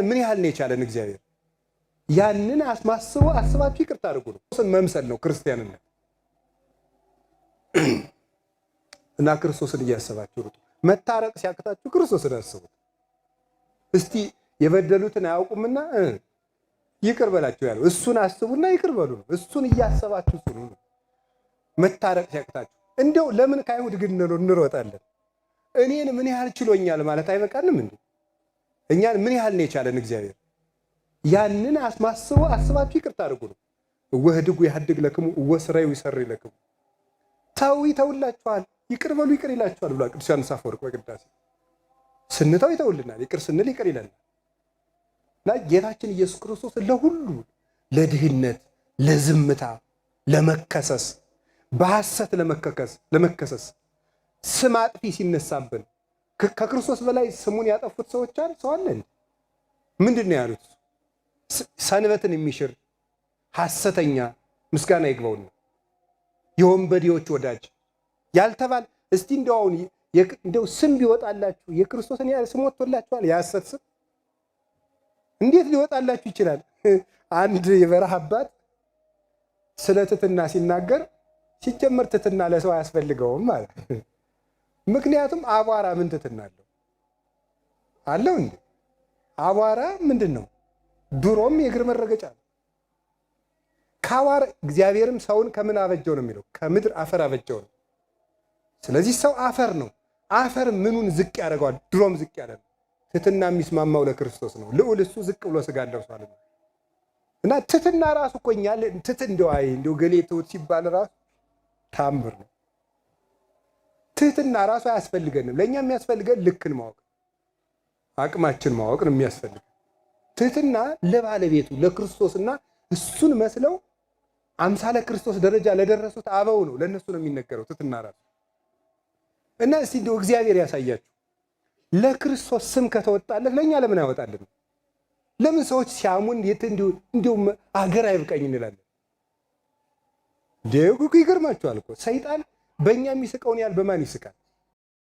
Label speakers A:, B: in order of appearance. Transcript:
A: ምን ያህል ነው የቻለን እግዚአብሔር? ያንን አስማስቦ አስባችሁ ይቅርታ አድርጉ ነው። መምሰል ነው ክርስቲያንነት። እና ክርስቶስን እያሰባችሁ ሩጡ። መታረቅ ሲያቅታችሁ ክርስቶስን አስቡት። እስቲ የበደሉትን አያውቁምና ይቅር በላቸው ያለው እሱን አስቡና ይቅር በሉ ነው። እሱን እያሰባችሁ ጽኑ ነው። መታረቅ ሲያቅታችሁ እንደው ለምን ከአይሁድ ግን እንሮጣለን? እኔን ምን ያህል ችሎኛል ማለት አይበቃንም እንዴ? እኛን ምን ያህል ነው የቻለን እግዚአብሔር? ያንን አስማስቦ አስባችሁ ይቅርታ አድርጉ ነው። እወህድጉ ያህድግ ለክሙ እወስረዩ ይሰሪ ለክሙ፣ ተው ይተውላችኋል፣ ይቅር በሉ ይቅር ይላችኋል ብሏል ቅዱስ ዮሐንስ አፈወርቅ በቅዳሴ። ስንተው ይተውልናል፣ ይቅር ስንል ይቅር ይለናል። እና ጌታችን ኢየሱስ ክርስቶስ ለሁሉ ለድህነት፣ ለዝምታ፣ ለመከሰስ፣ በሐሰት ለመከሰስ ስም አጥፊ ሲነሳብን ከክርስቶስ በላይ ስሙን ያጠፉት ሰዎች አለ ሰው አለ እንዴ? ምንድን ነው ያሉት? ሰንበትን የሚሽር ሐሰተኛ ምስጋና ይግባውና የወንበዴዎች ወዳጅ ያልተባለ እስቲ እንደው አሁን እንደው ስም ቢወጣላችሁ የክርስቶስን ያህል ስም ወጥቶላችኋል? የሐሰት ስም እንዴት ሊወጣላችሁ ይችላል? አንድ የበረሃ አባት ስለ ትትና ሲናገር ሲጀመር ትትና ለሰው አያስፈልገውም ማለት። ምክንያቱም አቧራ ምን ትትና አለው አለው እንዴ? አቧራ ምንድን ነው? ድሮም የእግር መረገጫ ነው። ከአቧራ እግዚአብሔርም ሰውን ከምን አበጀው ነው የሚለው? ከምድር አፈር አበጀው ነው። ስለዚህ ሰው አፈር ነው። አፈር ምኑን ዝቅ ያደርገዋል? ድሮም ዝቅ ያለ ነው። ትትና የሚስማማው ለክርስቶስ ነው። ልዑል እሱ ዝቅ ብሎ ስጋ ለብሷል። እና ትትና ራሱ እኮ እኛ ትት እንደው አይ እንደው ገሌ ትሁት ሲባል ራሱ ታምር ነው። ትህትና ራሱ አያስፈልገንም። ለእኛ የሚያስፈልገን ልክን ማወቅ፣ አቅማችን ማወቅ ነው የሚያስፈልገን። ትህትና ለባለቤቱ ለክርስቶስና እሱን መስለው አምሳለ ክርስቶስ ደረጃ ለደረሱት አበው ነው፣ ለእነሱ ነው የሚነገረው ትህትና ራሱ። እና እስቲ እንደው እግዚአብሔር ያሳያችሁ። ለክርስቶስ ስም ከተወጣለት ለእኛ ለምን አይወጣልን? ለምን ሰዎች ሲያሙን እንዲሁ አገር አይብቀኝ እንላለን? ይገርማችኋል እኮ ሰይጣን በእኛ የሚስቀውን ያህል በማን ይስቃል?